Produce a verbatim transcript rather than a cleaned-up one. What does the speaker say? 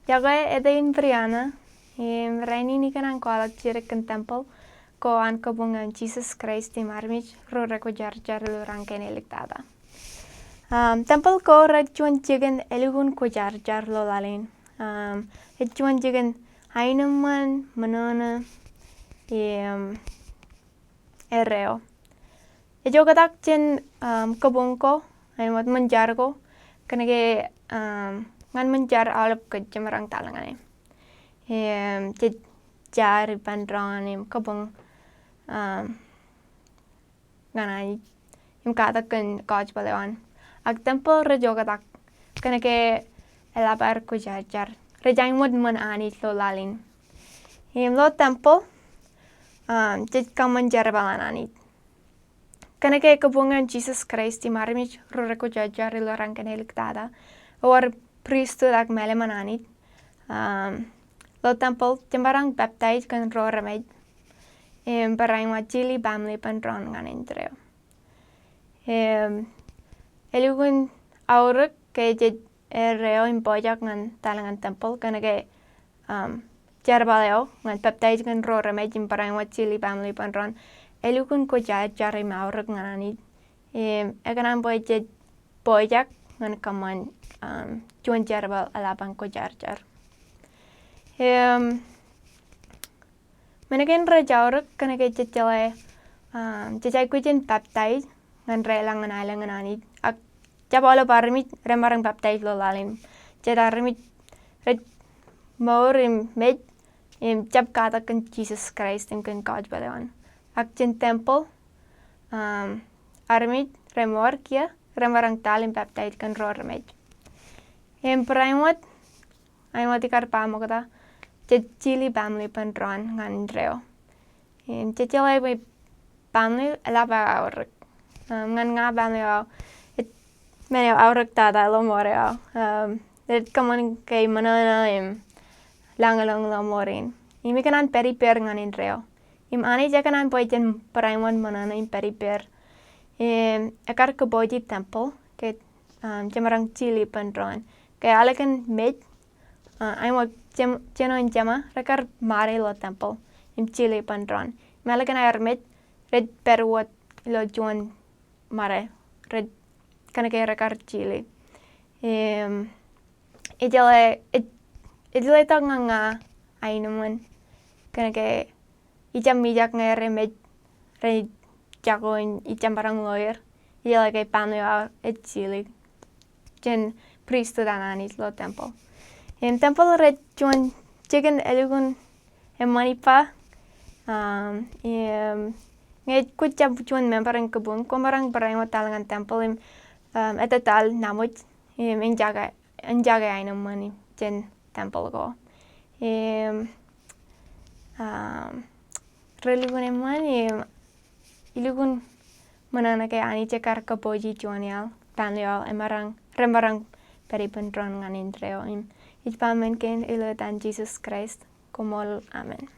Iọkwe, etaṃ in Brianna, im rainin ikōṇaan kwaḷọk jidik kōn tempeḷ ko an kabuñ an Jisōs Kraist im armej ro rekwōjarjar ilo raan kein āliktata. Um, tempeḷ ko rej juon jikin elukkuun kwōjarjar ilo laḷ in. Um, ej juon jikin aenōṃṃan, ṃōṇōṇō, im erreo. Ej oktak jān, um, kabuñ ko, āinwōt ṃōn jar ko, kōnke, um, ñan ṃōn jar aolep kōj jemaroñ taḷ ñan e. Im jej jar ippān doon im kabuñ, um, ñan Anij im katak kōn kōjparok eo an. Ak tempeḷ rej oktak kōnke eḷap aer kwōjarjar. Rej āinwōt ṃōn Anij ilo laḷ in. Im ilo tempeḷ, um, jej kōṃṃan jerbal an Anij. Kōnke kabuñ an Jisōs Kraist im armej ro rekwōjarjar ilo raan kein āliktata, ewōr pristut ak mālim an Anij. Um, ilo tempeḷ, jemaroñ peptaij kōn ro remej im barāinwōt jili baaṃle ippān doon ñan indeeo. Im elukkuun aorōk ke jej erreo im pojak ñan taḷ ñan tempeḷ, kōnke, um, jerbal eo ñan peptaij kōn ro remej im barāinwōt jili baaṃle ippān doon, elukkuun kwōjarjar im aorōk ñan Anij. Im ekōṇaan bwe jej pojak ñan kōṃṃan, um, juon jerbal eḷap an kwōjarjar. Im men kein rej aorōk kōnke jej jeḷā, um, jej aikuj in peptaij ñan deḷọñ ñan aelōñ in Anij. Ak jab aolep armej remaroñ peptaij ilo laḷ in. Jet armej rej mour im mej im jab katak kōn Jisōs Kraist im kōn kōjparok eo an. Ak jān tempeḷ, um, armej remour kiiō remaroñ taḷ im peptaij kōn ro remej. Im barāinwōt, āinwōt ikar ba ṃokta, jej jili baaṃle ippān doon ñan indeeo. Im jej jeḷā bwe baaṃle eḷap aō aorōk. Um, ñan ña baaṃle eo aō, ej men eo aorōk tata ilo mour eo aō. Um, ej kōṃṃan ke ṃōṇōṇō im lañlōñ ilo mour in. Im ikōṇaan pād ippāer ñan indeeo. Im Anij ekōṇaan bwe jen barāinwōt ṃōṇōṇō im pād ippāer. Im ekar kōpooje tempeḷ ke, um, jemaroñ jili ippān doon. Ke ālikin mej, uh, āinwōt jān, jān eo in jema, rekar ṃade ilo tempeḷ im jili ippān doon. Im ālikin aer mej, rej pād wōt ilo juon ṃade, rej, kōnke rekar jili. Im ij jeḷā, ij, ij letok ñan ña aenōṃṃan, kōnke ij jab mijak ñe rej mej, rej jako im ij jab maroñ ḷoer, ij jeḷā ke baaṃle eo aō ej jili jān pristut an Anij ilo tempeḷ. Im tempeḷ rej juon jikin elukkuun eṃṃan ippa, um, im ñe kwōj jab juon member in kabuñ, kwōmaroñ barāinwōt taḷ ñan tempeḷ im, um, ettā taḷ ṇa ṃōj, im, eñjake, eñjake aenōṃṃan jān tempeḷ ko. Im, um, relukkuun eṃṃan, im, ilukkuun ṃōṇōṇō ke Anij ekar kōpooje juon iaḷ, baaṃle eo aō, emaroñ, remaroñ pād ippān doon ñan indeeo. Im ij ba men kein ilo etan Jisōs Kraist, koṃṃool, amen.